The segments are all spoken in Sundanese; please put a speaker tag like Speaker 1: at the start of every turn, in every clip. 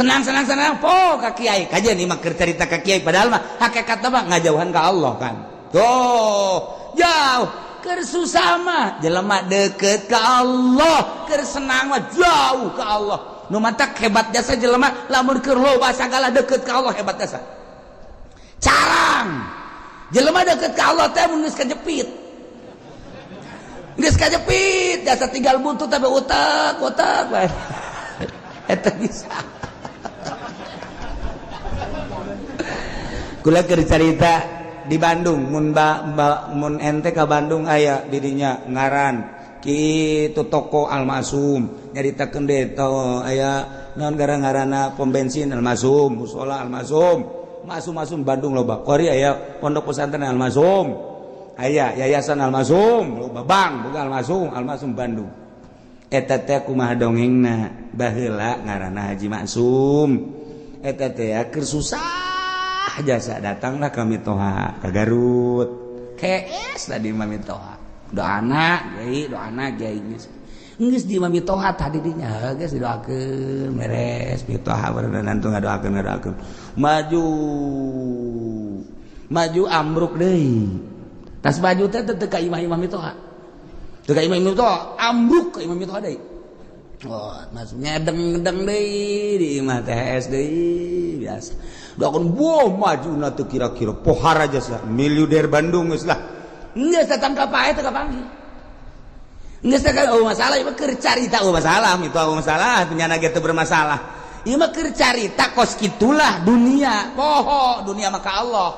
Speaker 1: Senang, senang, senang po ka kiai. Kajian ini mah keur carita ka kiai, padahal mah hakikat mah ngajauhan ka Allah kan. Tuh, jauh. Keur susah mah jelema deket ke Allah, keur senang mah jauh ke Allah. Nu matak hebat jasa jelema lamun keur loba sagala deket ke Allah, hebat jasa. Carang jelema deket ke Allah teh mun geus kajepit. Geus kajepit jasa tinggal buntut tapi utak utak bae. Eta bisa. Kula keur carita di Bandung, mun ba, ba, mun ente ka Bandung aya didinya ngaran kitu toko Almasum, nyaritakeun deui to aya naon gara-ngarana pom bensin Almasum, musola Almasum, Masum Masum Bandung loba. Kori aya pondok pesantren Almasum, aya yayasan Almasum, loba bank boga Almasum, Almasum Bandung. Eta teh kumaha dongengna, baheula ngaranna Haji Maksum. Eta teh keur susah jasa datanglah kami toha ke Garut. KS tadi mami toha. Doana kiai, doana kiai geus. Geus di mami toha tadi dinya geus didoakeun beres mitoha berenang tuh ngadoakeun ngadoakeun. Maju maju ambruk deui. Tas baju teh teu ka imah-imah mitoha. Teu ka imah mitoha, ambruk ka imah mitoha deui. Oh, maksudnya ngedeng-ngedeng deui di imah THS deui biasa. Doakeun buah maju na teu kira-kira pohara jasa miliuder Bandung geus lah. Geus datang ka pae teu kapanggih. Geus teh oh masalah ieu mah keur carita, oh masalah itu, oh masalah nyana ge teu bermasalah. Ieu mah keur carita kos kitulah dunia, poho dunia mah ka Allah.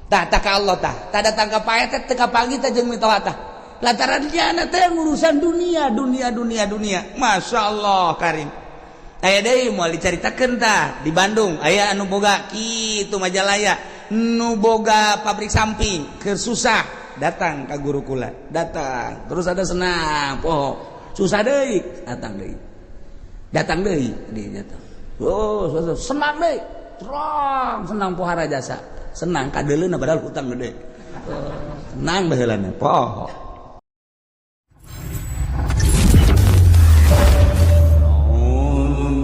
Speaker 1: Tah tah ka Allah tah. Tah datang ka pae teh teu kapanggih teh jeung mitoha tah. Lantaran nyana teh ngurusan dunia, dunia, dunia, dunia. Masya Allah karim. Aya deui moal dicaritakeun tah di Bandung aya anu boga kitu Majalaya, nu boga pabrik samping, keur susah datang ka guru kula, datang terus ada senang poho, susah deui datang deui, datang deui di datang, oh susah, senang deui terang senang pohara jasa senang kadeuleuna padahal hutang gede, oh, senang baheulana poho.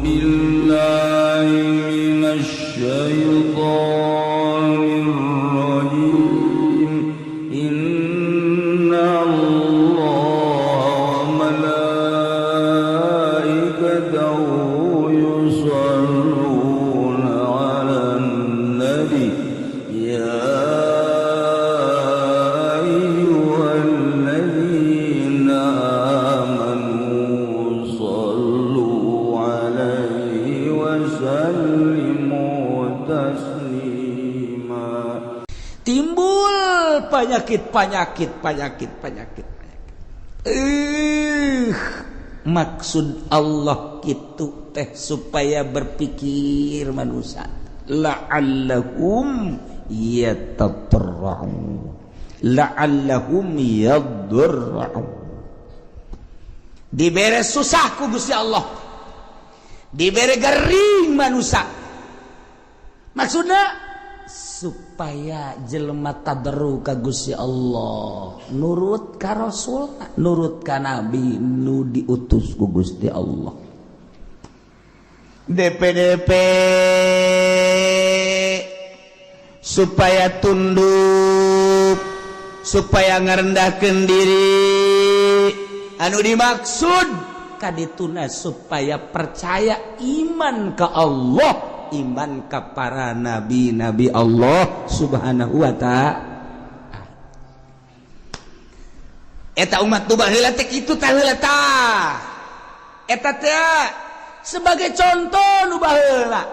Speaker 2: بالله من الشيطان الرجيم. إن الله وملائكته يصلون على النبي يا أيها الذين آمنوا صلوا عليه وسلموا تسليما.
Speaker 1: Timbul penyakit penyakit penyakit penyakit penyakit. Maksud Allah gitu teh supaya berpikir manusia, la'allahum yatadarra'un la'allahum yadurra'un. Dibere susah ku Gusti Allah, dibere gering manusia, maksudnya supaya jelema tadarru ka Gusti Allah, nurut ka Rasul, nurut ka Nabi nu diutus ku Gusti Allah.
Speaker 3: DPDP supaya tunduk, supaya ngerendahkan diri, anu dimaksud
Speaker 1: kadituna supaya percaya iman ke Allah, iman ke para nabi-nabi Allah Subhanahu wa ta'ala.
Speaker 3: Eta umat nu baheula teh kitu tah heula tah. Eta teh
Speaker 1: sebagai contoh nu baheula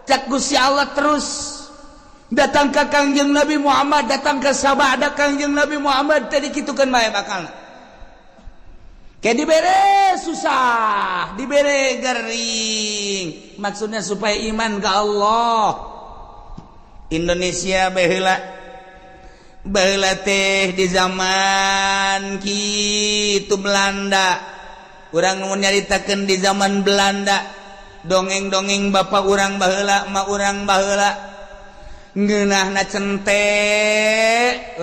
Speaker 1: cak Gusti Allah terus datang ke Kangjeng Nabi Muhammad, datang ke sabada Kangjeng Nabi Muhammad tadi kitukeun bae bakalna. Kayak dibere susah, dibere gering, maksudnya supaya iman ke Allah.
Speaker 3: Indonesia baheula baheula teh di zaman kitu Belanda, urang mau nyaritakeun di zaman Belanda, dongeng-dongeng bapak urang baheula, emak urang baheula, ngeunahna cente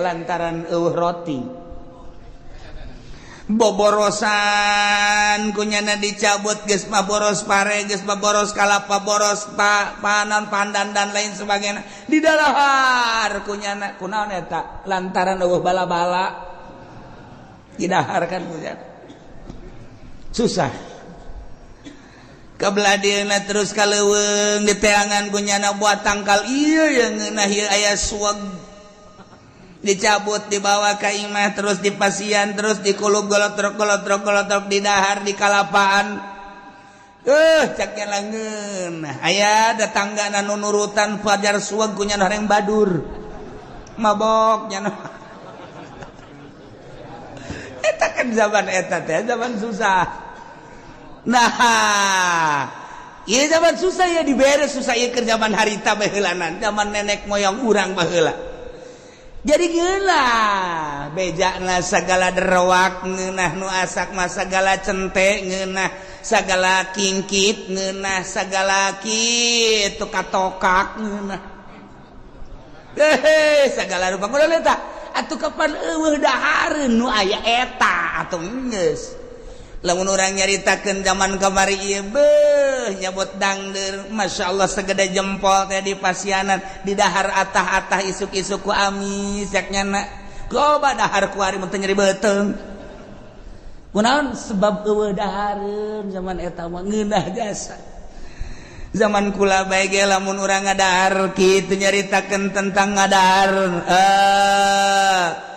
Speaker 3: lantaran eueuh roti. Boborosan kunyana dicabut, geus mah boros pare, geus mah boros kalapa, boros panan, pandan, dan lain sebagainya di dalahar kunyana. Kunaon eta? Lantaran eueuh bala-bala didahar kan kunyana, susah. Kebelah dieuna terus ka leuweung diteangan kunyana buat tangkal ieu yang ngeunah ieu, aya suweg, dicabut, dibawa ke imah, terus dipasian, terus dikulub, golotrok golotrok golotrok, didahar di kalapaan. Cak langeun aya datangga nu nurutan fajar suweg kunyana horeng badur mabok nyana. Eta kan zaman eta teh zaman susah. Nah, iya, zaman susah ya, dibere susah ieu keur zaman harita baheulanan, zaman nenek moyang urang baheula. Jadi gila bejana segala derwak ngeunah, nu asak mah segala cente ngeunah, segala kingkit ngeunah, segala kitu katokak ngeunah, hehe, segala rupa. Kudu eta atuh, kapan eueuh dahareun nu aya eta atuh geus. Lamun urang nyaritakeun zaman kamari ieu, beuh, nyabot dangdeur, Masya Allah, segede jempol teh di pasianan, di dahar atah-atah isuk-isuk ku amis yak nyana. Loba dahar kuari mun teu nyeri beuteung. Kunaon? Sebab eueuh dahareun zaman eta mah, ngeunah jasa. Zaman kula bae ge lamun urang ngadahar kitu, nyaritakeun tentang ngadahar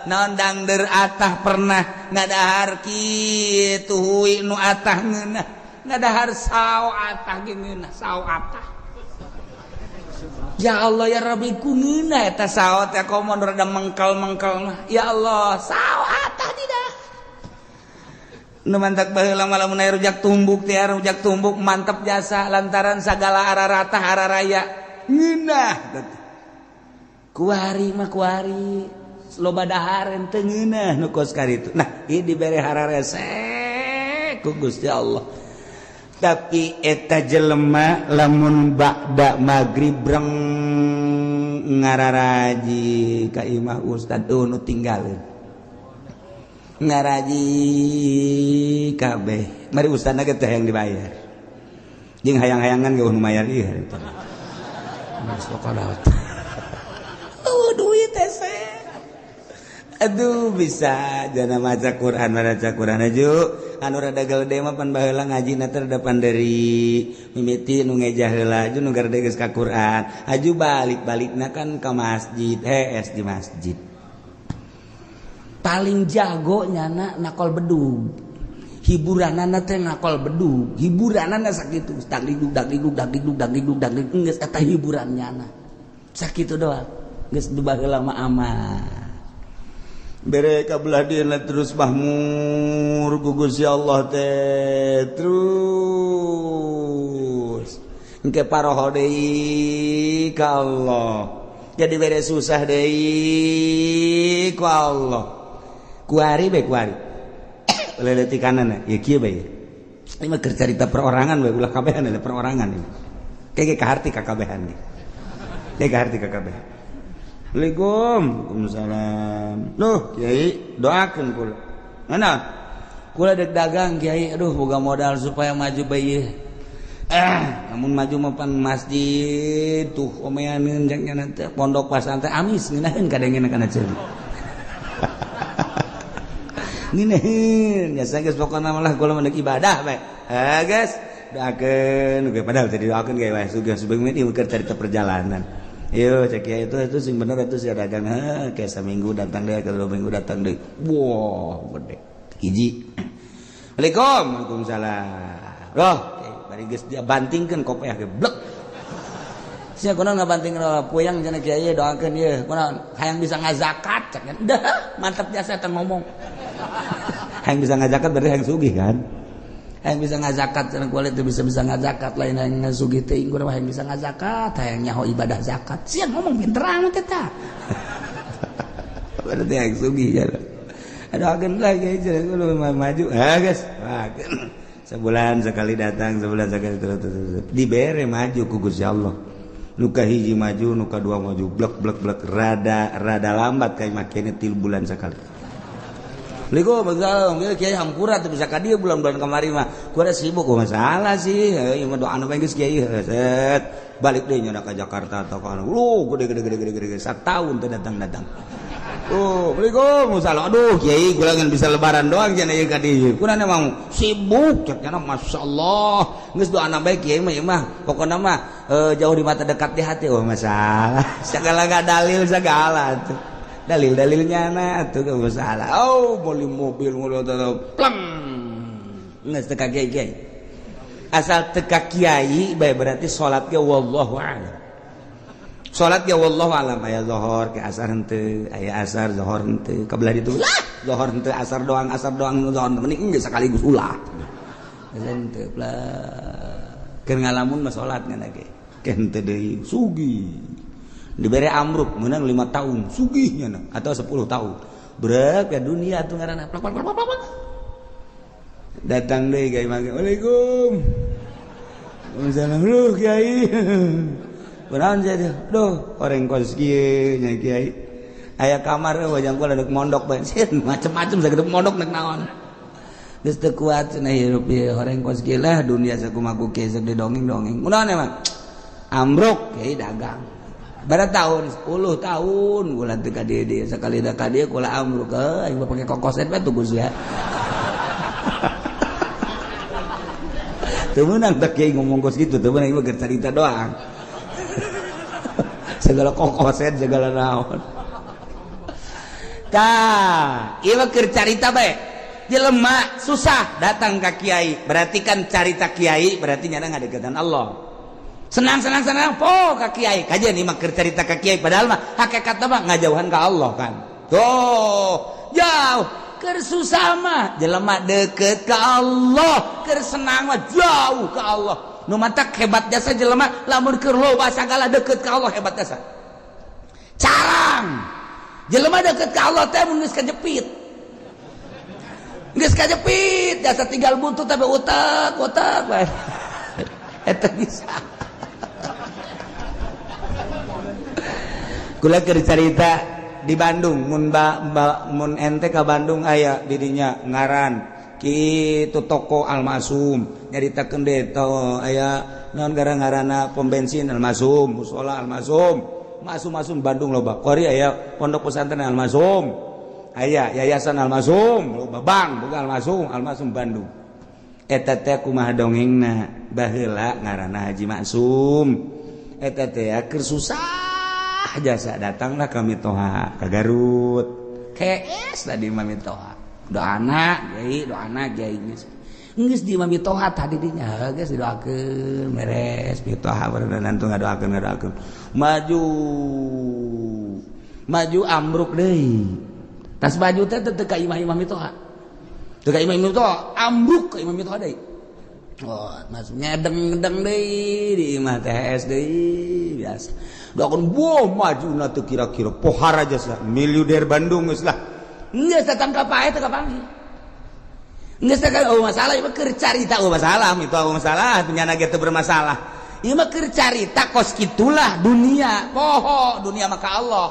Speaker 3: naon, dangder atah, pernah ngadahar kitu hui nu atah ngeunah, ngadahar sao atah ge ngeunah, sao atah. Ya Allah ya Rabbi, ku ngeunah eta sao teh, komo rada mengkal-mengkal mah. Ya Allah, sao atah tidak. Nu mantak baheula mah lamun aya rujak tumbuk teh, rujak tumbuk mantep jasa, lantaran sagala ararata araraya ngeunah. Kuari mah kuari loba dahareun teu ngeunah nu kos karitu. Nah, ieu dibere hararese ku Gusti Allah. Tapi eta jelema lamun ba'da magrib breng ngararaji ka imah ustad, oh, nu tinggalin ngaraji kabeh. Mari ustadna ge teh yang dibayar jeung hayang-hayangan ge nu mayar ieu harita. Oh, duit teh. Aduh, bisa jana maca Quran, maca Quran aju anu rada gede mah pan baheula ngajina teh rada panderi, mimiti nu ngejah heula aju nu garede geus ka Quran aju, balik-balikna kan ka masjid, hees di masjid. Paling jago nyana nakol bedug, hiburanana teh nakol bedug, hiburanana sakitu, dagdugdug dagdugdug dagdugdug dagdugdug dagdugdug, geus eta hiburan nyana sakitu doang. Geus baheula mah aman bere kabelah dieuna, terus mahmur ku Gusti Allah teh, terus engke paroho deui ka Allah, jadi bere susah deui ku Allah. Kuari bae, kuari leletikanana ya kieu bae. Ini mah keur carita perorangan bae, ulah kabehan, ada perorangan ini kayak kaharti kakabehan ge, kayak kaharti kakabehan. Assalamualaikum. Waalaikumsalam. Duh, Kiai, doakeun kula. Mana? Kula dek dagang, Kiai. Aduh, boga modal supaya maju bae. Namun maju mah pan masjid tuh omeaneun jeung nya teh pondok pasantren amis ngeunaheun kadengena kana ceuli. Ngeunaheun ya geus, pokona malah kula mah dek ibadah bae. Eh, geus, doakeun ge, padahal teh didoakeun ge wae sugih subuh ieu keur carita perjalanan. Yo cek ya, itu sing bener itu sih dagang. Heh, kayak seminggu datang deh, kalau 2 minggu datang deh. Wah, gede. Hiji. Assalamualaikum. Waalaikumsalam. Loh, bari geus dia bantingkeun kopiah ge blek. Sia kunaon ngabanting puyang cenah, kiai doakeun ieu. Kunaon? Hayang bisa ngazakat cek. Dah, mantap jasa eta ngomong. Hayang bisa ngazakat berarti hayang sugih kan? Hayang bisa ngazakat cenah, kulit teu bisa bisa ngazakat, lain hayang sugih teh, urang hayang bisa ngazakat, hayang nyaho ibadah zakat. Sia ngomong pinter amat eta. Berarti hayang sugih ya. Aduh, lah kiai cenah kudu maju. Ah, geus. Sebulan sekali datang, sebulan sekali terus, terus, terus. Dibere maju ku Gusti Allah. Nuka hiji maju, nuka dua maju, blek blek blek, rada rada lambat kayak makanya 3 bulan sekali.
Speaker 1: Assalamualaikum, kiai, hampura teu bisa ka dieu bulan-bulan kamari mah. Ku ada sibuk, oh, masalah sih. Ieu mah doana bae geus, kiai. Set balik deui nya ka Jakarta atau ka lu gede gede gede gede gede, satahun teu datang-datang. Oh, Assalamualaikum, salah. Aduh, kiai, kula ngan bisa lebaran doang cenah ieu ka dieu. Kuna emang sibuk cek nya, masyaallah. Geus doana bae kiai mah, ieu mah. Pokona mah jauh di mata dekat di hati. Oh, masalah. Segala gak dalil segala tuh. Dalil-dalilnya na tuh gak masalah. Oh, beli mobil mobil pleng. Geus teu ka kiai kiai. Asal teu ka kiai bae berarti salat ge wallahu a'lam. Salat ya wallahu alam, aya zohor ke asar henteu, aya asar zohor henteu, kabelah ditu lah zohor henteu, asar doang, asar doang, zohor mending geus sekaligus ulah henteu lah. Keur ngalamun mah salat ngan ge ke henteu deui. Sugih dibere amruk menang 5 tahun sugihnya atau 10 tahun berat ke dunia tuh ngaranna plak plak plak plak. Datang deui ka imah, "Waalaikum Waalaikumsalam." "Lu kiai." Kunaon jadi? Duh, orang kos kieu nya kiai. Aya kamar wajang kula dek mondok bae. Macem-macem sagede mondok nek naon. Geus teu kuat cenah hirup ieu, horeng kos kieu lah, dunia sakumaha ku kieu sok didongeng-dongeng. Kunaon emang? Ambruk kiai dagang. Bara tahun 10 tahun kula teu ka dieu dieu, sakali da ka dieu kula ambruk heuh, aing mah pake kokoset bae tuh ya. Teu meunang teh kiai ngomong kos kitu, teu meunang, ieu mah carita doang. Segala kokoset segala naon tah ieu keur carita bae. Jelema susah datang ka kiai berarti kan carita kiai, berarti nyana ngadeukeutan Allah. Senang senang senang po ka kiai, kajian ieu mah keur carita ka kiai, padahal mah hakikatna mah ngajauhan ka Allah kan. Tuh jauh. Keur susah mah jelema deket ka Allah, keur senang mah jauh ka Allah. Nu matak hebat jasa jelema lamun keur loba sagala deket ka Allah, hebat jasa. Carang jelema deket ka Allah teh mun geus kajepit, geus kajepit jasa tinggal buntut tapi utak utak bae eta bisa. Kula keur carita di Bandung, mun ba, ba, mun ente ka Bandung aya didinya ngaran kitu toko Almasum, nyaritakeun deui to aya naon gara-garana pom bensin Almasum, musola Almasum, Masum-masum Bandung loba. Kuari aya pondok pesantren Almasum, aya yayasan Almasum, loba bank boga Almasum, Almasum Bandung. Eta teh kumaha dongengna, baheula ngaranna Haji Maksum. Eta teh keur susah jasa datanglah kami toha ka Garut. KS tadi mami toha. Doana kiai, doana kiai geus di mami toha tadi dinya geus didoakeun beres mitoha berenang tuh ngadoakeun ngadoakeun maju maju ambruk deui. Tas baju teh teu ka imah-imah mitoha, teu ka imah mitoha, ambruk ka imah mitoha deui. Oh, masuk ngedeng-ngedeng deui di imah THS deui biasa doakeun. Wah, maju na teu kira-kira pohara jasa miliuder Bandung geus lah. Geus datang ka pae teu kapanggih. Geus teh oh masalah ieu mah keur carita, oh masalah itu, oh masalah nyana ge teu bermasalah. Ieu mah keur carita kos kitulah dunia, poho dunia mah ka Allah.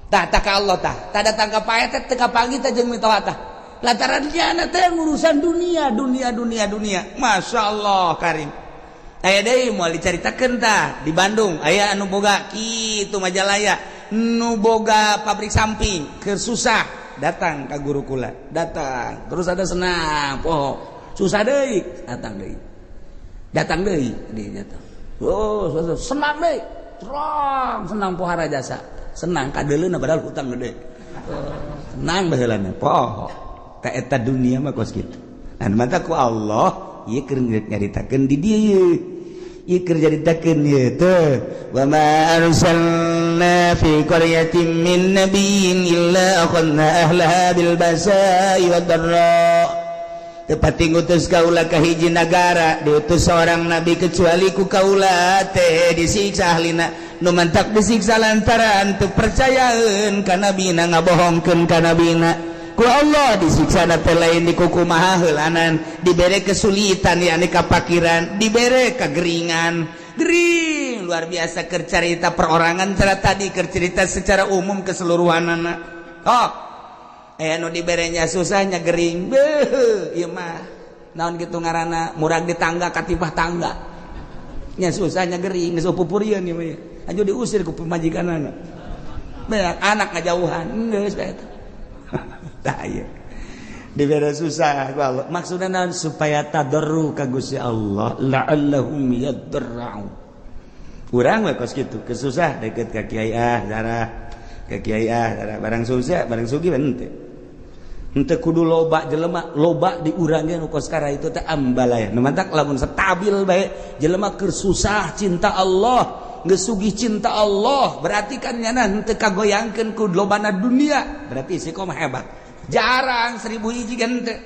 Speaker 1: Tah tah ka Allah tah. Tah datang ka pae teh teu kapanggih teh jeung mitoha tah. Lantaran nyana teh ngurusan dunia, dunia, dunia, dunia. Masya Allah karim. Aya deui moal dicaritakeun tah di Bandung, aya anu boga kitu Majalaya, nu boga pabrik samping, keur susah datang ke guru kula, datang terus ada senang poho, susah deui datang deui, datang deui di datang, oh susah, senang deui terang senang pohara jasa senang kadeuleuna padahal hutang gede. Oh, senang baheulana poho ka eta dunia mah kos kitu. Dan mata ku Allah ieu keur nyaritakeun di dieu, ieu keur nyaritakeun ieu teh wa ma arsalna fi qaryatin min nabiyyin illa akhadna ahlaha bil basa'i wad dharra. Tepati ngutus kaula ka hiji nagara diutus seorang nabi kecuali ku kaula teh disiksa ahlina. Nu mantak disiksa lantaran teu percayaeun ka nabina, ngabohongkeun ka nabina. Ku Allah disiksa teh lain dikukumaha heulanan, dibere kesulitan yakni kapakiran, dibere kegeringan, gering luar biasa. Keur carita perorangan cara tadi, keur cerita secara umum keseluruhan anak. Oh, Aya nu diberenya susahnya gering. Beuh, ieu mah naon kitu ngaranna, murag di tangga katipah tangga. Nya susahnya gering, geus pupurieun ieu mah. Aju diusir ku pamajikanana. Banyak anak ngajauhan, geus bae eta. Tah ieu. Dibere susah ku Allah. Maksudna naon? Supaya tadarru ka Gusti Allah, la'allahum yadarra'un. Urang we kos kitu, kesusah deket ka kiai, ah darah ka kiai, ah darah. Barang susah, barang sugih henteu. Henteu kudu loba jelema, loba di urang ge nu kos kara itu teh ambalaya. Nu mantak lamun stabil bae jelema keur susah cinta Allah, geus sugih cinta Allah, berarti kan nyana henteu kagoyangkeun ku lobana dunia, berarti istiqomah hebat. Jarang 1000 hiji kan henteu.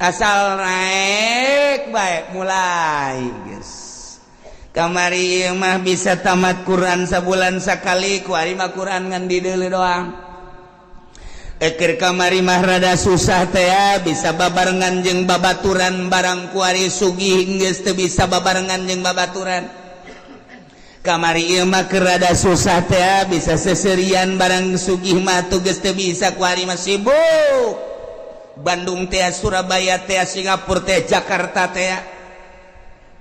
Speaker 1: Asal naik bae mulai geus. Kamari mah bisa tamat Quran sabulan sakali, kuari mah Quran ngan dideuleu doang. Eker kamari mah rada susah teh ya, bisa babarengan jeung babaturan, barang kuari sugih geus teu bisa babarengan jeung babaturan. Kamari ieu mah keur rada susah teh ya, bisa seserian, barang sugih mah tuh geus teu bisa, kuari mah sibuk. Bandung teh, Surabaya teh, Singapura teh, Jakarta teh.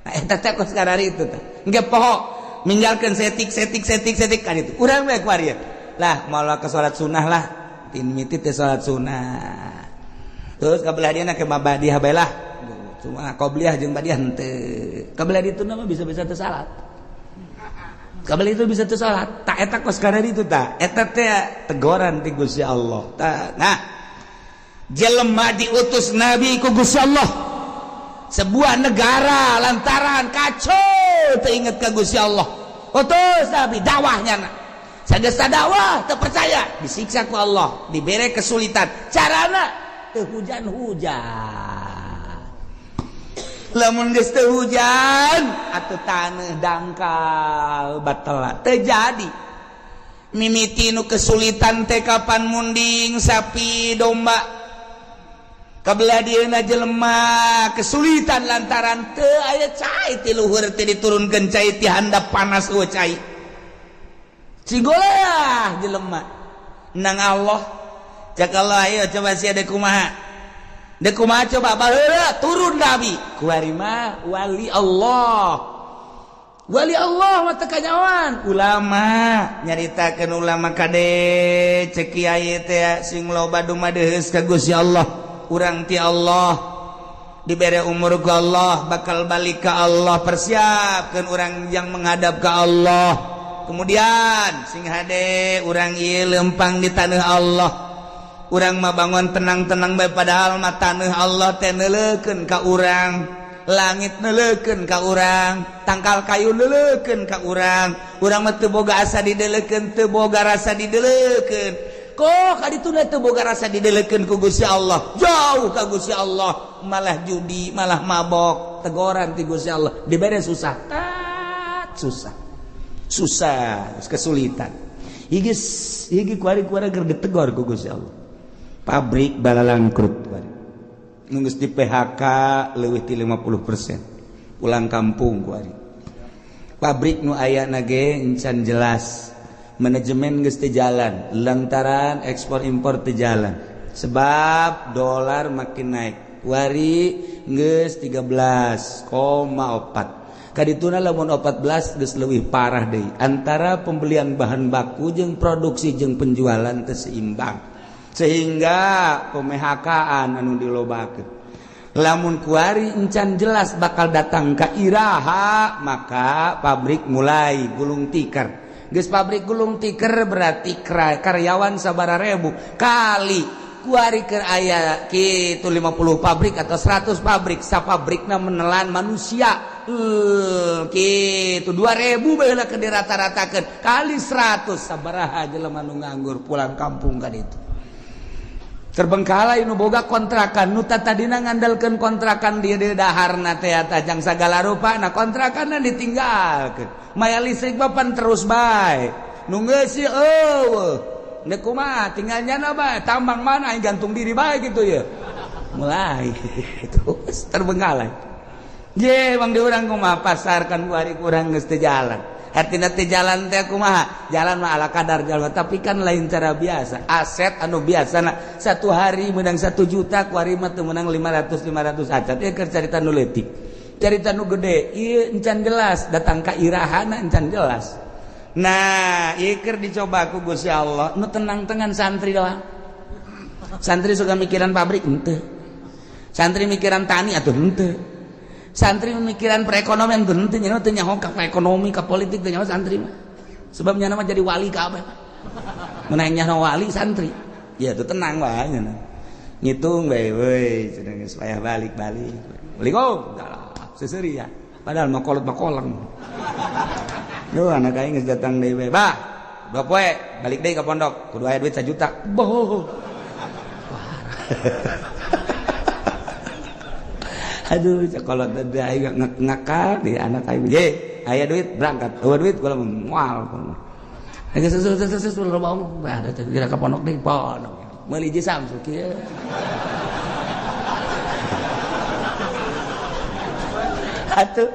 Speaker 1: Nah, eta teh kos karari itu teh. Engke poho ninggalkeun setik setik setik setik kan itu. Urang we kuari lah malah ke salat sunnah lah. Tin miti teh salat sunnah. Terus kabelah dia ke badiah bae lah. Cuma qobliyah jeung badiah henteu. Kabelah ditu mah bisa-bisa teu salat. Kabelah itu bisa teu salat. Tak eta kos karari itu tak. Eta teh tegoran ti Gusti Allah. Ta, nah, jelema diutus nabi ku Gusti Allah. Sebuah negara lantaran kacau teringat ke Gusti Allah, utus nabi dakwahnya. Nah, sageus dakwah teu percaya, disiksa ku Allah, dibere kesulitan, carana teu hujan-hujan. Lamun geus teu hujan atuh taneuh dangkal batal teu jadi. Mimiti nu kesulitan teh kapan munding sapi domba. Kabelah dieuna jelema kesulitan lantaran teu aya cai ti luhur, teh diturunkeun cai ti handap, panas eueuh cai. Cigoleah jelema nang Allah. Cak Allah, ayo coba sia deuk kumaha, deuk kumaha coba. Baheula turun nabi, kuari mah wali Allah. Wali Allah mah teu kanyawan ulama nyaritakeun. Ulama kade, cek kiai teh sing loba dumadeus ka Gusti Allah. Urang ti Allah dibere umur ku Allah, bakal balik ke Allah, persiapkan orang yang menghadap ke Allah. Kemudian sing hade urang ieu lempang di tanah Allah. Urang mah bangun tenang-tenang bae, padahal mah tanah Allah teh neuleukeun ka urang, langit neuleukeun ka urang, tangkal kayu neuleukeun ka urang. Urang mah teu boga asa dideulekeun, teu boga rasa dideulekeun. Kok kaditu teu boga rasa dideulekeun ku Gusti Allah, jauh ka Gusti Allah, malah judi, malah mabok. Tegoran ti Gusti Allah, dibere susah, tat susah susah, kesulitan. Higi higi kuari-kuari ger ditegor ku Gusti Allah. Pabrik balalangkrut kuari, geus di PHK leuwih ti 50%, pulang kampung kuari. Pabrik nu aya ge encan jelas, manajemen geus teu jalan lantaran ekspor impor teu jalan sebab dolar makin naik. Wari geus 13,4. Kadituna lamun 14 geus leuwih parah deui, antara pembelian bahan baku jeung produksi jeung penjualan teu seimbang, sehingga pemehakaan anu dilobakeun. Lamun kuari encan jelas bakal datang ka iraha, maka pabrik mulai gulung tikar. Geus pabrik gulung tikar berarti karyawan sabara ribu kali kuari ke aya kitu 50 pabrik atau 100 pabrik, sapabrikna menelan manusia gitu 2000 bae ke dirata-ratakeun kali 100, sabaraha jelema nu nganggur pulang kampung kan. Itu terbengkalai. Nu boga kontrakan, nu tadina ngandalkeun kontrakan dia di daharna teh tajang sagala rupa, nah kontrakanna ditinggalkeun, maya listrik papan terus bae, nu ngeusi eueuh. Nek kumaha tinggal nyana bae, tambang mana, gantung diri bae gitu ya. Mulai terus terbengkalai. Je bang, di urang kumaha pasar kan kuari kurang, geus teu jalan. Artina teh jalan teh kumaha? Jalan mah ala kadar jalan, tapi kan lain cara biasa. Aset anu biasa satu hari menang 1 juta, kuari mah teu menang 500 500 acan. Ieu keur carita nu leutik. Carita nu gede, ieu encan jelas, datang ka irahana encan jelas. Nah, ieu keur dicoba ku Gusti Allah, nu tenang-tenang santri doang. Santri suka mikiran pabrik henteu. Santri mikiran tani atuh henteu. Santri mikiran perekonomian teu henteu, nya teu nyaho ka ekonomi, ka politik teu nyaho santri mah. Sebab nya mah jadi wali kabeh. Mun aya nyaho wali santri. Ya tuh tenang wae nya. Ngitung bae we cenah geus payah balik-balik. Assalamualaikum. Seseuri ya. Padahal mah kolot mah koleng. Duh anak aing geus datang deui bae. Bah, 2 poe balik deui ka pondok, kudu aya duit 1 juta. Boh. Aduh, kalau tadi aing ngakal di anak aing. Ye, aya duit berangkat. Eueuh duit kula moal. Geus sesu loba omong. Bah, da kira ka pondok deui, pondok. Meuli jeung Samsu kieu. Atuh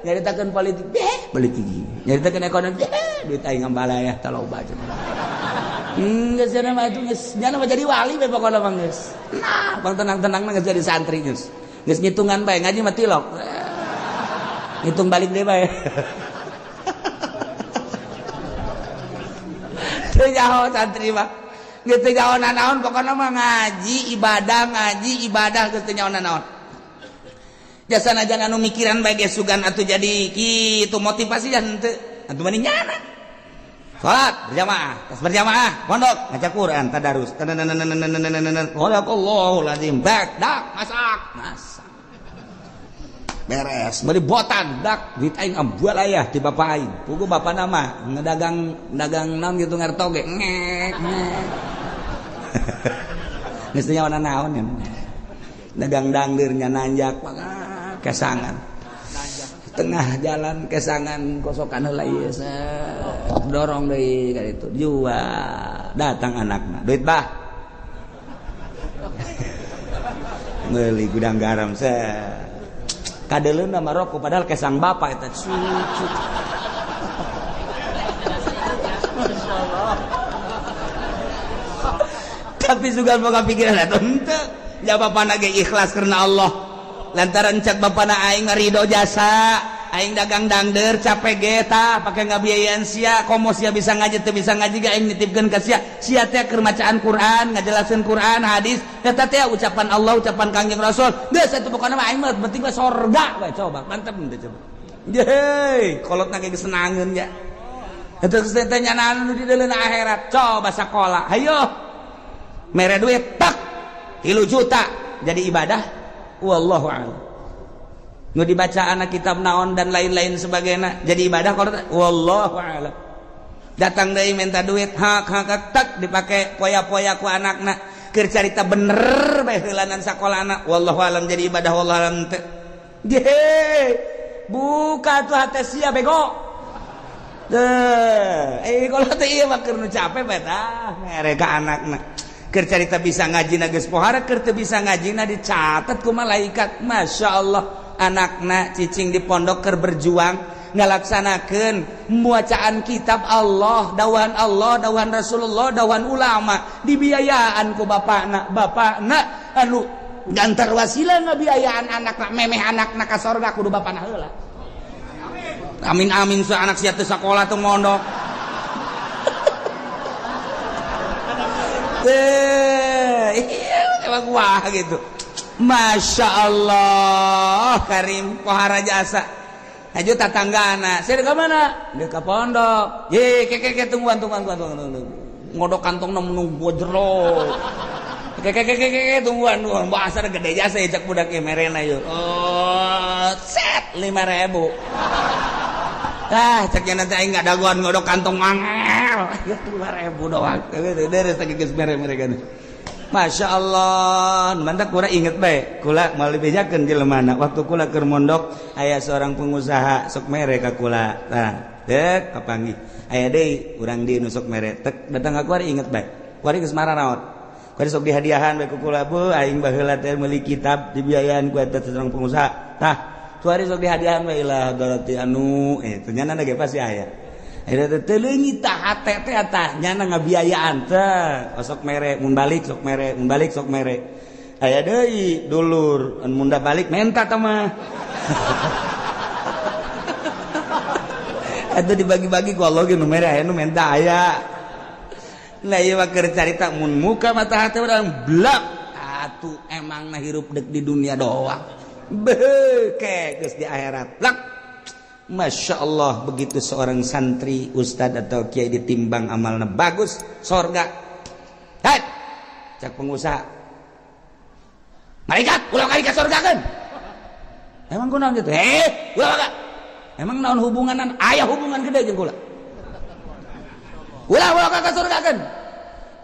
Speaker 1: nyaritakeun politik, deh, politik. Nyaritakeun ekonomi, deh, duit aing ngambalayah tah loba cenah. Geus cenah mah atuh geus nya mah jadi wali we pokona mah geus. Nah, bang tenang-tenang geus jadi santri geus. Geus ngitungan bae ngaji mah tilok. Ngitung balik deui bae. Teu nyaho santri mah. Geus teu nyaho nanaon pokona mah ngaji ibadah geus teu nyaho nanaon. Jasa najan anu mikiran bae ge sugan atuh jadi kitu motivasi jan henteu. Atuh mending nyana. Salat berjamaah, tas berjamaah, pondok ngaca Quran, tadarus. Sadaqallahul azim. Bak, dak, masak, masak. Beres, beli botan, dak, duit aing ambual ayah ti bapak aing. Pugu bapak nama ngedagang dagang naon gitu ngertoge. Ngek, ngek. Geus teu nyaho naon ya. Dagang dangdirnya nanjak kesangan. Tengah jalan kesangan kosokan heula ieu dorong deui ka ditu jual datang anakna duit bah meuli gudang garam kadeleuna mah rokok padahal kesang bapak eta cucu. Tapi sugan boga pikiran eta henteu ja bapana ge ikhlas karena Allah lantaran cek bapana aing ridho jasa aing dagang dangder capek ge tah pake ngabiayaan sia komo sia bisa ngaji teu bisa ngaji ge aing nitipkeun ka sia sia teh keur macaan Quran ngajelaskeun Quran hadis eta teh ucapan Allah ucapan Kangjeng Rasul geus atuh pokona mah aing mah penting mah sorga we coba mantep teh coba yeay kolotna ge geus senangeun ya eta geus teh nyanaan nu di deuleuna akhirat coba sakola hayo mere duit tak 3 juta jadi ibadah wallahu a'lam. Nu dibaca anak kitab naon dan lain-lain sebagainya jadi ibadah kalau wallahu a'lam. Datang deui minta duit hak hak tak dipake poya-poya ku anakna keur carita bener bae heulanan sakolana wallahu a'lam jadi ibadah wallahu a'lam teu. Ye buka tuh hate sia bego. Teu kalau teh ieu mah keur nu capek bae tah mere ka anakna. Keur carita bisa ngaji na geus pohara keur teu bisa ngaji na dicatat ku malaikat. Masya Allah anakna cicing di pondok keur berjuang ngalaksanakeun bacaan kitab Allah, dawan Allah, dawan Rasulullah, dawan ulama dibiayaan ku bapakna. Bapakna anu gantar wasilah ngabiayaan anakna memeh anakna ka sorga kudu bapakna heula. Amin amin sa anak sia teu sakola teu mondok. Iya, emang wah gitu. Masya Allah, Karim pohara jasa. Haju tatanggana, saya ke mana? Dia ke pondok. Ye, ke tungguan tungguan tungguan tungguan. Ngodok kantong nunggu jero. Ke tungguan tungguan. Bahasa gede jasa ya cak budak merena yuk. Oh, set 5.000. Ah, ceknya nanti aing dagoan ngodok kantong mangel. Ya 5.000 doang. Deres teh geus mere-mere kan. Masya Allah, mantap kula inget bae. Kula moal dibejakeun jelema waktu kula keur mondok aya seorang pengusaha sok mere ka kula. Tah, dek kapanggih. Aya deui urang di nu sok mere. Tek datang ka kuari inget bae. Kuari geus mararaot. Kuari sok dihadiahan bae ku kula, bu aing baheula teh meuli kitab dibiayaan ku eta seorang pengusaha. Tah, kuari sok dihadiahan bae ilah doroti anu ternyata ge pasti aya. Eta teh leungit tah hate teh tah nyana ngabiayaan teh. Sok mere mun balik sok mere, mun balik sok mere. Aya deui dulur mun da balik menta tah mah. Atuh dibagi-bagi ku Allah ge nu mere aya nu menta aya. Nah ieu mah keur carita mun muka mata hate urang blak atuh emang na hirup dek di dunia doang. Beuh geus di akhirat. Blak. Masya Allah, begitu seorang santri, ustad atau kiai ditimbang amalna bagus, sorga. Hei, cak pengusaha. Malaikat, ulah kali ka sorga kan? Emang kunaon gitu? Eh, ulah ka. Emang naon hubunganan? Aya hubungan gede jeung kula. Ulah ulah ka sorga kan?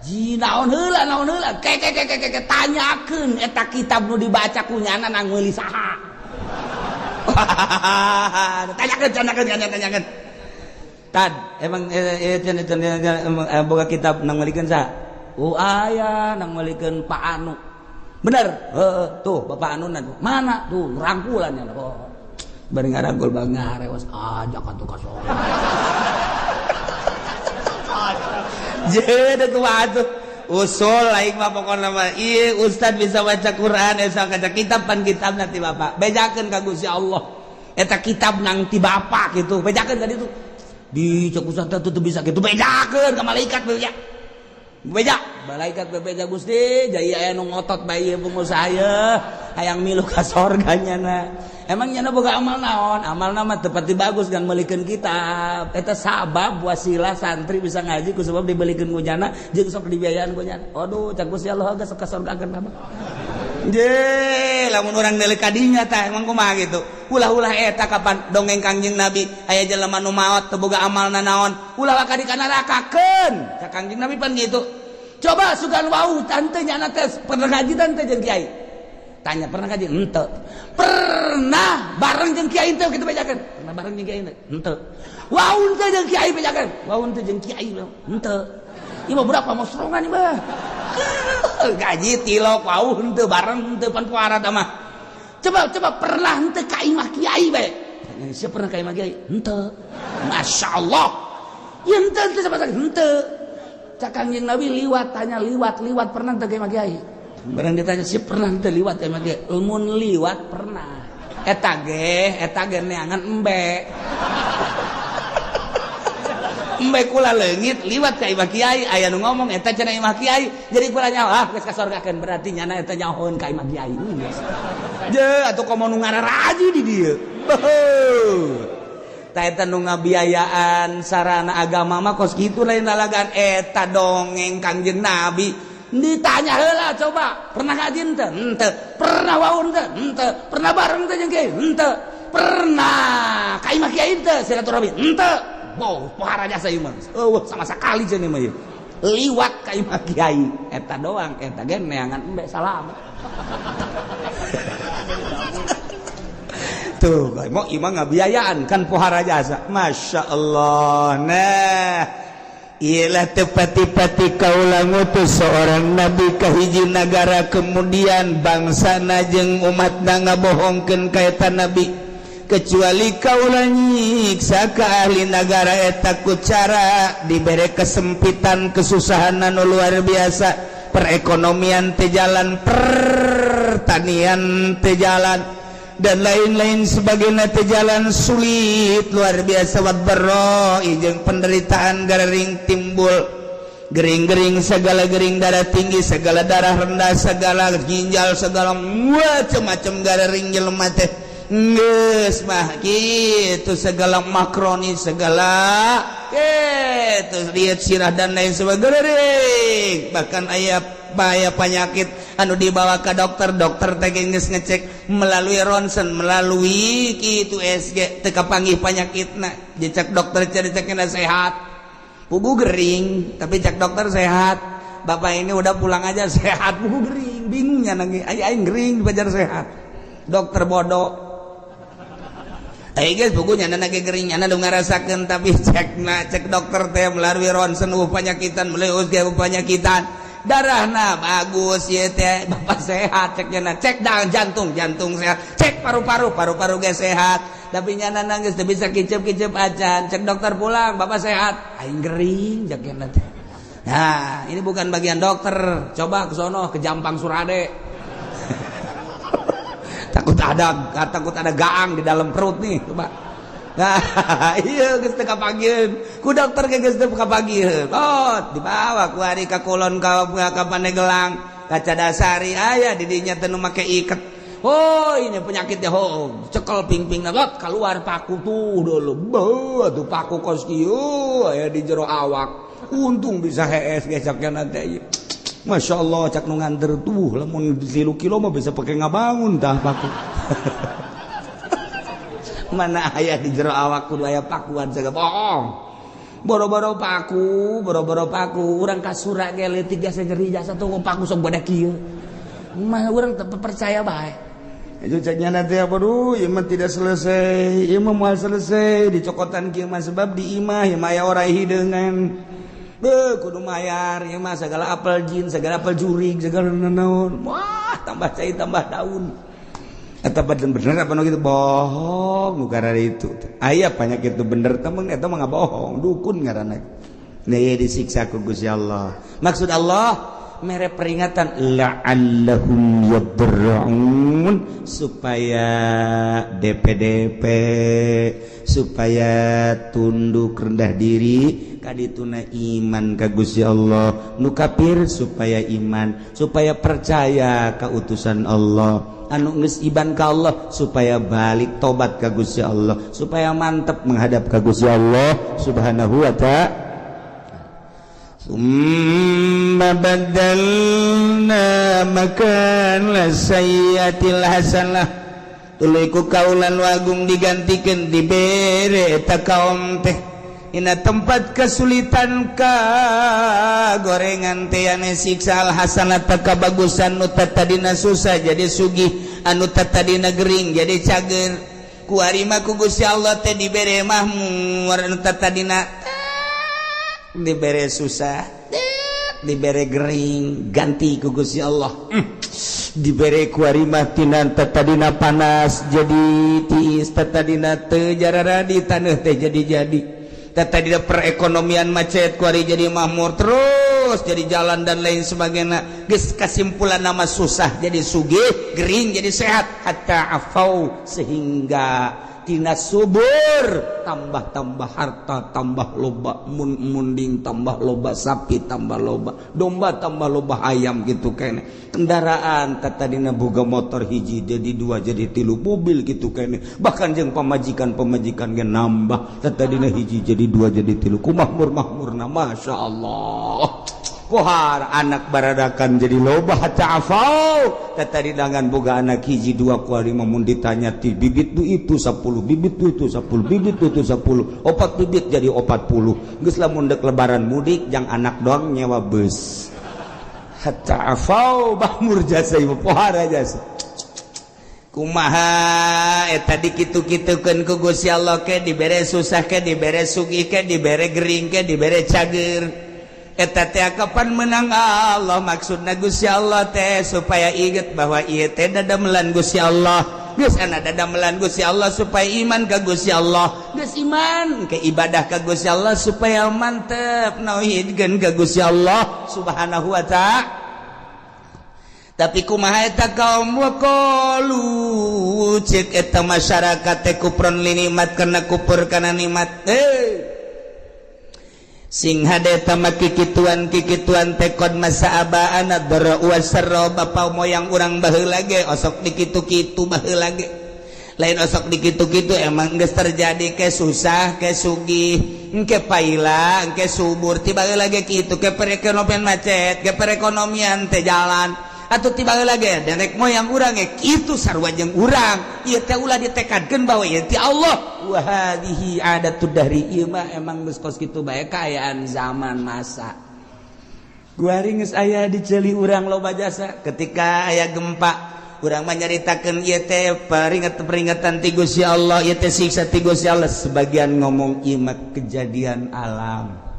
Speaker 1: Ji naon heula naon heula? Ke ke ke ke ke tanyakeun eta kitab nu dibaca ku nyana nang meuli saha. Tanyakeun tanyakeun tanyakeun. Tad, emang boga kitab nang meulikeun saha? Oh aya nang meulikeun Pak Anu. Bener? Heeh, tuh Bapak Anu mana? Tuh rangkulan ya. Oh. Bari ngarangkul bang ngarewas ajak atuh ka sorga. Jadi kumaha tuh? Usul lain mah pokokna mah ieu ustad bisa baca Quran eta kaca kitab pan kitab nanti bapak bejakeun ka Gusti Allah eta kitab nang ti bapak gitu bejakeun ka ditu di cek ustad teh teu bisa gitu bejakeun ka malaikat beja beja malaikat bebeja Gusti jaya aya nu ngotot bae ieu pengusaha ye hayang milu ka sorga nyana. Emang nyana boga amal naon? Amalna mah teu pati bagus kan meulikeun kitab. Eta sabab wasilah santri bisa ngaji ku sebab dibelikeun ku nyana jeung sok dibiayaan ku nyana. Aduh, cak Gusti Allah geus ka sorgakeun mah. Je, lamun urang deuleu ka dinya tah emang kumaha gitu. Ulah-ulah eta kapan dongeng Kangjeng Nabi aya jelema nu maot teu boga amalna naon, ulah ka di ka nerakakeun. Cak Kangjeng Nabi pan gitu. Coba sugan wau tante nyana teh pernah ngaji tante jeung kiai. Tanya pernah ngaji? Henteu. Pernah bareng jeung kiai teu kitu bejakeun? Pernah bareng jeung kiai henteu. Wau teu jeung kiai bejakeun? Wau teu jeung kiai henteu. Ieu mah budak pamosrongan ieu mah. Gaji tilok wau henteu bareng henteu pan puara tah mah. Coba coba pernah henteu ka imah kiai bae? Tanya siapa pernah ka imah kiai? Henteu. Masyaallah. Ieu henteu henteu sama sekali henteu. Cak Kangjeng Nabi liwat tanya liwat liwat pernah teu ka imah kiai? Barang ditanya sih pernah teu liwat emang ge mun liwat pernah. Eta ge neangan embe. Embe kula leungit liwat ka imah kiai aya nu ngomong eta cenah imah kiai jadi kula nyaho ah geus kasorgakeun berarti nyana eta nyahoeun ka imah kiai. Je atuh komo nu ngararaji di dieu. Beuh. Ta eta nu ngabiayaan sarana agama mah kos kitu lain lalagan eta dongeng Kangjeng Nabi. Ditanya heula coba, pernah ngaji henteu? Henteu. Pernah waun teu? Henteu. Pernah bareng teu jeung kiai? Henteu. Pernah ka imah kiai henteu silaturahmi? Henteu. Boh, pohara jasa ieu mah. Eueuh sama sekali cenah mah ieu. Liwat ka imah kiai eta doang, eta ge neangan embe salamet. Tuh, mau imah ngabiayaan kan pohara jasa. Masya Allah. Nah, ialah tepati-pati kaula ngutus seorang nabi ka hiji nagara kemudian bangsa jeung umatna ngabohongkeun ka eta nabi kecuali kaula nyiksa ka ahli nagara eta ku cara dibere kesempitan kesusahan anu luar biasa, perekonomian teu jalan, pertanian teu jalan dan lain-lain sebagainya teu jalan, sulit luar biasa, wadbarro jeung penderitaan gering timbul, gering-gering segala gering, darah tinggi segala, darah rendah segala, ginjal segala, macam-macam gering jelema teh geus mah kitu, segala makroni segala kitu, lihat sirah dan lain sebagainya. Bahkan aya bahaya penyakit anu dibawa ke dokter, dokter teh geus ngecek melalui ronsen, melalui kitu USG teu kapanggih penyakitna. Dicek dokter cari-cekna sehat, pugu gering, tapi cek dokter sehat, bapak ini udah pulang aja sehat, pugu gering. Bingungnya nangis aing gering dipajar sehat, dokter bodoh. Aing geus pugu nyana ge gering, nyana nu ngarasakeun, tapi cek na cek dokter teh melalui ronsen penyakitan, melalui USG penyakitan. Darahna bagus ieu teh, bapak sehat, cek nyana. Cek dang jantung, jantung sehat. Cek paru-paru, paru-paru ge sehat. Tapi nyana nangis teu bisa kicep-kicep acan. Cek dokter, pulang, bapak sehat. Aing gering, cek nyana teh. Nah, ini bukan bagian dokter. Coba ke sono, ke Jampang Surade. Takut ada gaang di dalam perut nih, coba. Nah, iya geus teu kapagieun. Ku dokter ge geus teu kapagieun. Oh, dibawa ku ari ka kulon, ka Pandeglang, ka Cadasari, aya di dinya teh nu make iket. Oh, ini penyakitnya. Oh, cekel pingping lot, keluar paku tuh dulu. Beuh, tuh paku kos kieu aya di jero awak. Untung bisa hees gesaknya nanti. Masya Allah, cak nu nganter tuh, lamun 3 kilo mah bisa pakai ngabangun tah paku. Mana aya di jero awak kudu aya pakuan segala bohong. Boro-boro paku, boro-boro paku, urang kasura ge leutik jasa nyeri jasa tuh paku sok badak kieu. Mah urang teu percaya bae. Itu ceknya nanti apa, duh, ieu mah tidak selesai, ieu mah moal selesai dicokotan kieu mah, sebab di imah ieu mah aya orai hideungan. Beuh, kudu mayar ieu mah segala apel jin, segala apel jurig, segala naon. Wah, tambah cai tambah daun. Eta bener apa nu gitu bohong nu itu. Aya penyakit itu bener temen, eta mah bohong, dukun ngaranna. Nih disiksa ku Gusti Allah. Maksud Allah mere peringatan la'allahum yadarra'un, supaya DPDP, supaya tunduk rendah diri kadituna iman ka Gusti Allah. Nu kafir supaya iman, supaya percaya ka utusan Allah. Anu geus iman ka Allah supaya balik tobat ka Gusti Allah, supaya mantep menghadap ka Gusti Allah Subhanahu wa Ta'ala. ثم بدلنا مكان السيئة الحسنة, tuluy ku kaula nu agung digantikan, dibere eta kaum teh dina tempat kesulitan ka gorengan teh ane siksa, al hasanata kabagusan. Nu tadina susah jadi sugih, anu tadina gering jadi cager. Ku arima ku Gusti Allah teh dibere mahmur. Anu tadina dibere susah, dibere gering, ganti ku Gusti Allah dibere kuari mah tina tadina panas jadi tiis, tadina teu jarara di taneuh teh jadi jadi, tadina perekonomian macet kuari jadi makmur terus, jadi jalan dan lain sebagainya. Geus kasimpulan nama susah jadi sugih, gering jadi sehat, hatta afau, sehingga tina subur tambah-tambah harta, tambah loba mun munding, tambah loba sapi, tambah loba domba, tambah loba ayam gitu kene. Kendaraan tadina boga motor hiji jadi dua, jadi tilu, mobil gitu kene. Bahkan jeung pamajikan, pamajikan ge nambah, tadina hiji jadi dua, jadi tilu. Ku makmur makmurna, Masya Allah. Kohar anak baradakan jadi loba, hatta afau. Tadi dengan boga anak hiji dua, kuari mun ditanya ti bibit tu itu 10 bibit, tu itu 10 bibit, tu itu 10, opat bibit jadi 40. Geus lamun dek lebaran mudik jang anak doang nyewa bus. Hatta afau, makmur jasa ieu, pohara jasa. Kumaha eta dikitu-kitukeun ku Gusti Allah, ke dibere susah, ke dibere sugih, ke dibere gering, ke dibere cager, eta teh kapan menang Allah? Maksudna Gusti Allah teh supaya inget bahwa ieu teh dadamelan Gusti Allah. Geus ana dadamelan Gusti Allah supaya iman ka Gusti Allah. Geus iman ke ibadah ka Gusti Allah, supaya mantep nauhidkeun ka Gusti Allah Subhanahu wa Ta'ala. Tapi kumaha eta kaum? Waqalu, cek eta masyarakat teh, kufron linikmat, karena kufur kana nikmat. Eh, sing hade tama kikituan kikituan teh qad massa abaana dharra wasarra, bapa moyang urang baheula ge osok dikitu-kitu baheula ge. Lain osok dikitu-kitu, emang geus terjadi, ke susah ke sugih, engke paila engke subur, tiba lagi kitu. Ke perekonomian macet, ke perekonomian teh jalan atau tiba lagi nenek moyang urang ge kitu, sarua jeung urang. Ieu teh ulah ditekadkeun bahwa ieu ti Allah. Wa hadhihi adatud dahri, ieu mah emang geus kos kitu bae kaayaan zaman masa. Kuari geus aya di ceuli urang loba jasa. Ketika aya gempa, urang menyaritakeun ieu teh peringatan-peringatan ti Gusti Allah, ieu teh siksa ti Gusti Allah. Sebagian ngomong ieu mah kejadian alam.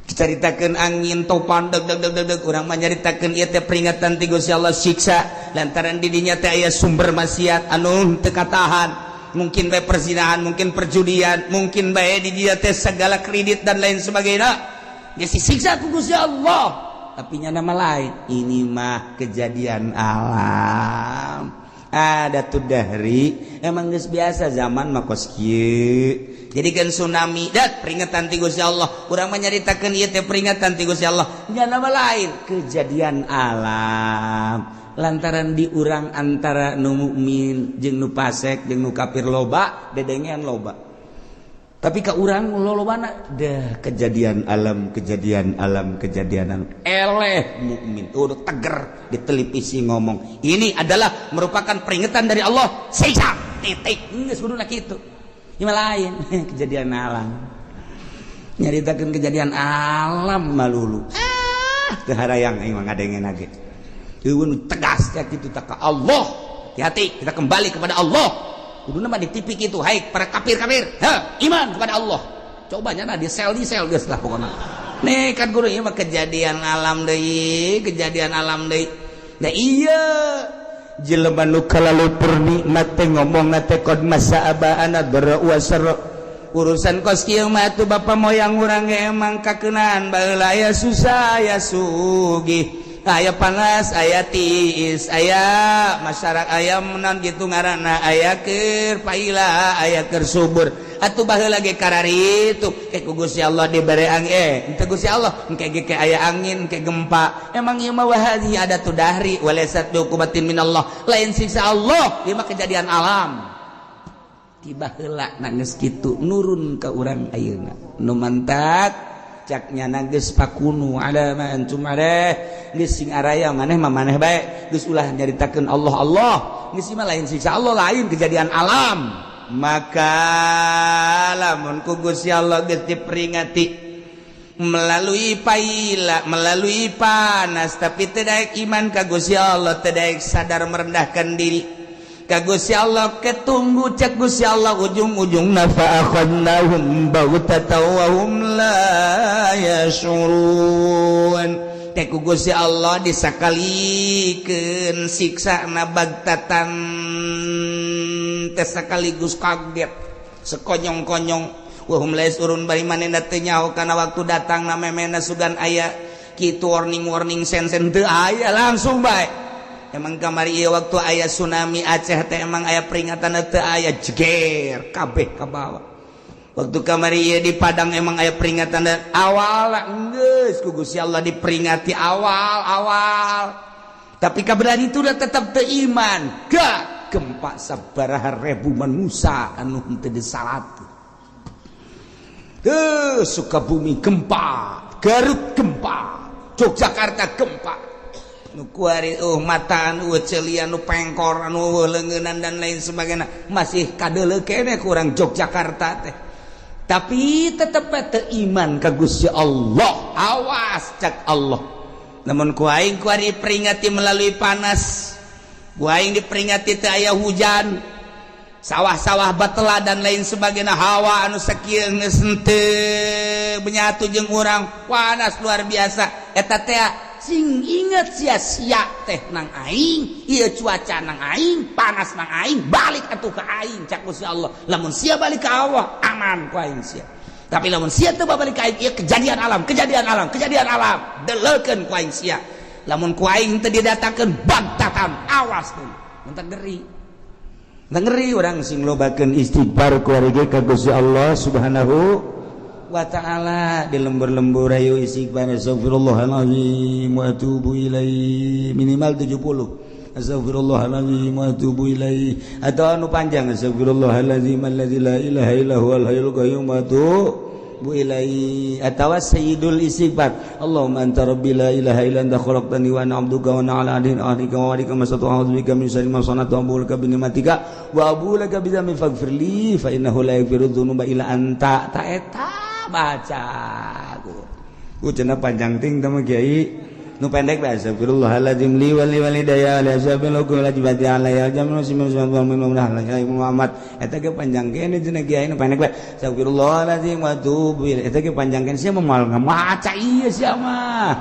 Speaker 1: Dicaritakeun angin topan deg deg deg deg deg, urang mah nyaritakeun ieu teh peringatan ti Gusti Allah, siksa lantaran di dinya teh aya sumber maksiat anu teu katahan, mungkin bae perzinahan, mungkin perjudian, mungkin bae di dinya teh segala kredit dan lain sebagainya. Geus disiksa ku Gusti Allah, tapi nya nama lain, ini mah kejadian alam, ada tuh dari emang geus biasa zaman mah kos kieu. Jadi kan tsunami dat peringatan ti Gusti Allah, urang mah nyaritakeun ieu teh peringatan ti Gusti Allah, nya nama lain kejadian alam lantaran di urang antara nu mukmin jeung nu fasek jeung nu kafir loba dedengean loba, tapi ka urang lolobana dah kejadian alam, kejadian alam, kejadian alam. Eleh mukmin udah teger di televisi ngomong ini adalah merupakan peringatan dari Allah, siksa, titik. Geus kuduna kitu. Ieu mah lain kejadian alam, nyaritakeun kejadian alam malulu, ah, teu harayang aing mah ngadengen ge. Eueun tegas kayak gitu tak ka Allah, hati-hati, kita kembali kepada Allah. Kuduna mah di TV kitu, hai para kafir-kafir, ha, iman kepada Allah. Coba nya di sel, di sel geus lah pokokna. Nih kan guru, ieu mah kejadian alam deui, kejadian alam deui. Nah, iya, jelema nu kalalupur nikmat teh ngomong teh qad massa abaana dharra wa sarra. Urusan kos kieu mah atuh bapa moyang urang ge emang kakeunaan baheula, aya susah, aya sugih, aya panas, aya tiis, aya masyarakat, aya menan gitu ngaranna, aya keur paila, aya keur subur. Atuh baheula ge kararitu ke ku Gusti Allah dibere angin, henteu Gusti Allah engke ge ke aya angin, ke gempa. Emang ieu mah wahadhi ada tu dahri walaysat bi minallah, lain siksa Allah, ieu mah kejadian alam. Tiba heula nangis kitu nurun ke urang ayeuna nu mantak caknya geus fakunu ala ma antum alaih, geus sing araya maneh mah maneh bae, geus ulah nyaritakeun Allah Allah, geus mah lain siksa Allah, lain kejadian alam. Maka lamun ku Gusti Allah geus diperingati melalui paila, melalui panas, tapi tidak iman ka Gusti Allah, tidak sadar merendahkan diri ka Gusti Allah, ketunggu cek Gusti Allah ujung-ujung fa akhadnahum baghtatan wa hum la yash'urun. Teh ku Gusti Allah disakalikeun siksa na baghtatan teh sekaligus kaget sekonyong-konyong, wa hum la yash'urun, bari manehna teu nyaho kana waktu datang na memena sugan aya kitu warning-warning sen-sen teu aya, langsung bae. Emang kamari ieu waktu aya tsunami Aceh teh emang aya peringatan? Teu aya, jeger kabeh ka bawah. Waktu kamari ieu di Padang emang aya peringatan awal? Geus ku Gusti Allah diperingati awal-awal, tapi kaberan itu udah tetap teu iman, gak gempa sabaraha ribu manusia anu henteu disalat. Tuh, Sukabumi gempa, Garut gempa, Yogyakarta gempa. Nu kuari mataan, celian, nu pengkor, anu leungeunnan dan lain sebagainya masih kadeuleu keneh kurang Yogyakarta teh, tapi tetep teu iman ka Gusti Allah. Awas cak Allah, namun ku aing kuari peringati melalui panas, ku aing diperingati teu aya hujan, sawah-sawah batela dan lain sebagainya, hawa anu sakieu geus henteu menyatu jeung urang, panas luar biasa. Eta teh sing inget sia-sia teh nang aing ieu, cuaca nang aing, panas nang aing, balik atuh ke aing cak Gusti Allah. Lamun sia balik ke Allah, aman ku aing sia, tapi lamun sia teu balik ka aing, ieu kejadian alam, kejadian alam, kejadian alam, deleukeun ku aing sia. Lamun ku aing teu didatangkeun baghtatan, awas tuh. Mentak ngeri, ngeri orang sing lobakeun istighfar kuari ka Gusti Allah Subhanahu wa ta'ala. Di lembur-lembur ayo istighfar, astagfirullahalazim wa atubu ilaih, minimal 70, astagfirullahalazim wa atubu ilaih, atau anu panjang, astagfirullahalazim allazi la ilaha illa huwal hayyul qayyum wa atubu ilaih, atawa sayyidul istighfar, Allahumma anta rabbi la ilaha illa anta khalaqtani wa ana abduka wa ana ala ahdika wa wa'dika mastata'tu, a'udzu bika min syarri ma sana'tu, abu'u laka bi ni'matika wa abu'u laka bi dzambi, faghfir li fa innahu la yaghfiru dzunuba illa anta. Ta eta baca ku cenah panjang ting teh kiai. Nu pendek bae, astagfirullahaladzim li wali walidayya li ashabil hukum wajibati alayya jamu Muhammad. Eta ge panjang kene cenah kiai. Nu pendek bae, astagfirullahaladzim wa atubu ilaih. Eta ge panjang kene, sia moal ngamaca ieu, sia mah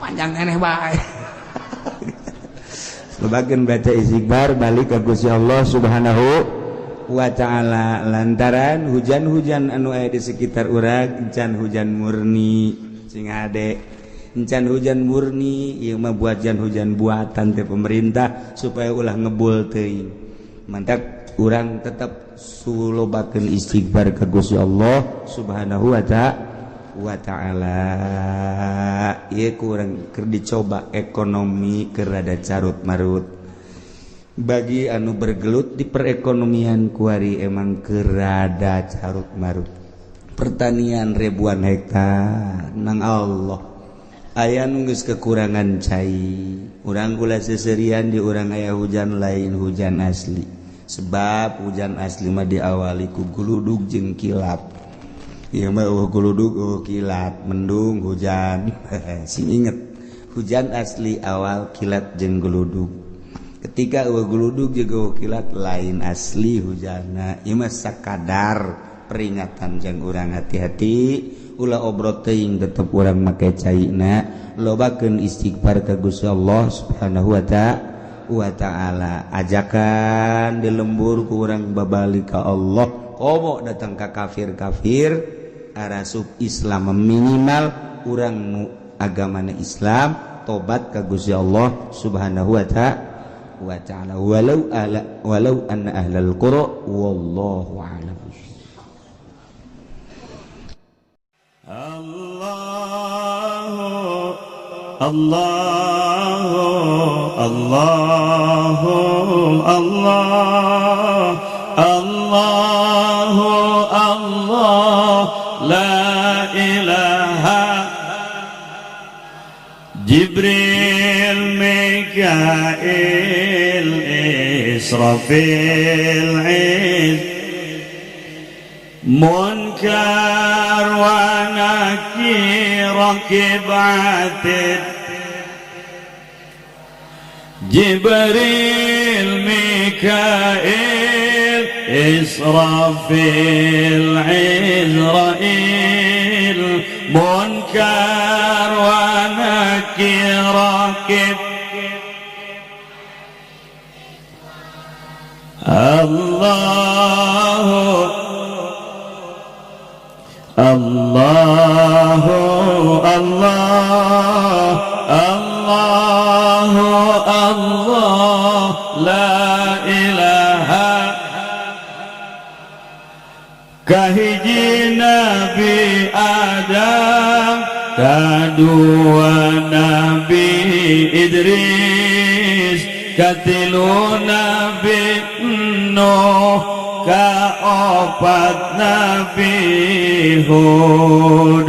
Speaker 1: panjang keneh bae. Lobakeun baca istighfar, balik ka Gusti Allah Subhanahu wa ta'ala, lantaran hujan-hujan anu aya di sekitar urang encan hujan murni. Sing hade, encan hujan murni. Ieu mah buat hujan buatan teh pemerintah supaya ulah ngebul teuing. Mantap, urang tetap sulobakeun istighfar ka Gusti Allah Subhanahu wa ta'ala. Ieu kurang keur dicoba, ekonomi keur rada carut marut. Bagi anu bergelut di perekonomian, kuari emang keur rada carut marut. Pertanian ribuan hektar nang Allah aya nu geus kekurangan cai. Urang gula seserian di urang aya hujan, lain hujan asli, sebab hujan asli mah diawali ku guludug jeung kilat. Ieu mah euweuh guludug, euweuh kilat, mendung hujan. Sing inget, hujan asli awal kilat jeung guludug. Ketika euweuh guludug jeung euweuh kilat, lain asli hujanna. Ieu mah sakadar peringatan jang urang hati-hati, ulah obrot teuing, tetep urang make caina, lobakeun istighfar ka Gusti Allah Subhanahu wa ta'ala. Ajakan di lembur ku urang babalik ka Allah, komo datang ka kafir-kafir arasup Islam, minimal urang nu agamana Islam tobat ka Gusti Allah Subhanahu wa ta'ala, walau ala walau anna ahlal qura. Wallahu a'lam.
Speaker 2: Allah Allah Allah Allah Allah Allah la ilaha. Jibril, Mikail, Israfil, Iz Munkar wa Nakir, Rakib, Atid. Jibril, Mikail, Israfil, Izrail, Munkar wa Nakir, Rakib. Allah Allah Allah Allah Allah la ilaha. Kahiji Nabi Adam, kadua Nabi Idris, katilu Nabi Nuh, kaopat Nabi Hud,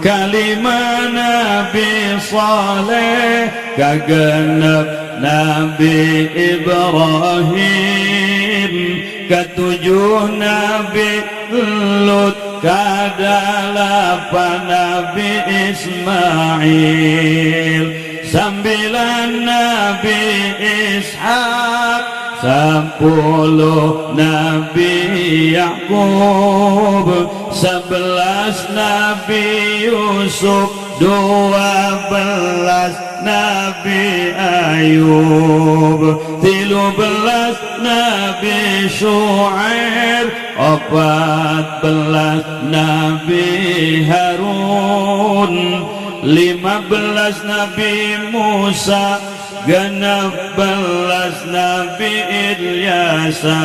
Speaker 2: kalima Nabi Saleh, kagenep Nabi Ibrahim, ketujuh Nabi Lut, kadalapan Nabi Ismail, sambilan Nabi Ishak, 10 Nabi Yakub, 11 Nabi Yusuf, 12 Nabi Ayub, 13 Nabi Shu'aib, 14 Nabi Harun, 15 Nabi Musa, 16 Nabi Ilyasa,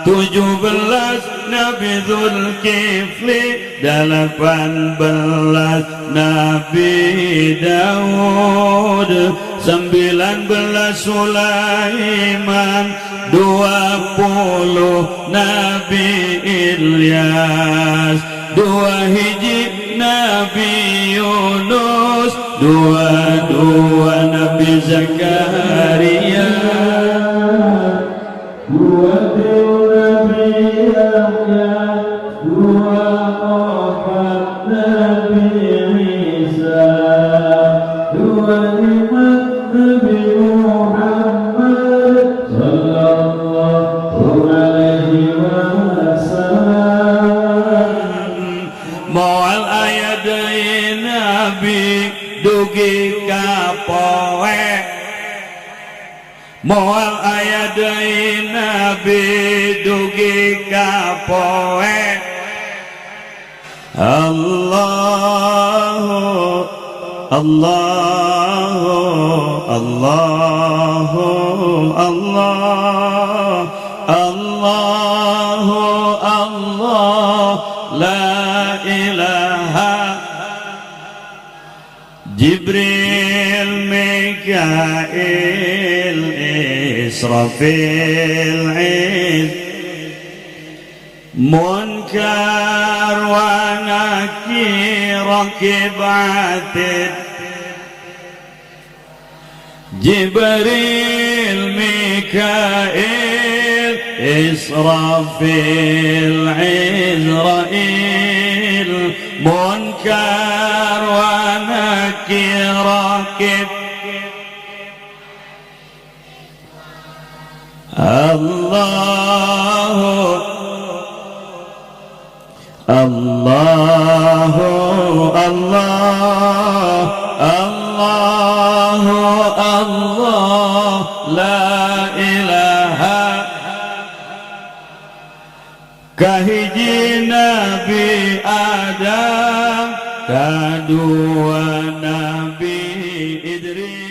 Speaker 2: 17 Nabi Zulkifli, 18 Nabi Daud, 19 Sulaiman, 20 Nabi Ilyas, 2 hiji Nabi Yunus, 22 Nabi Zakaria, 23 Nabi Yahya, 24 Nabi Isa, 25 Dugi ka poe moal aya deui nabi dugi ka poe. Allahu Allahu Allahu Allah Allahu Allah la ilaha. Jibril, Mikail, Israfil, Munkar wa Nakir, Raqib, Atid. Jibril, Mikail, Israfil, Izrail, Munkar wa Nakir, Raqib. Allahu Allahu Allah Allahu Allah la ilaha. Kahiji Nabi Adam, kadua Nabi Idris.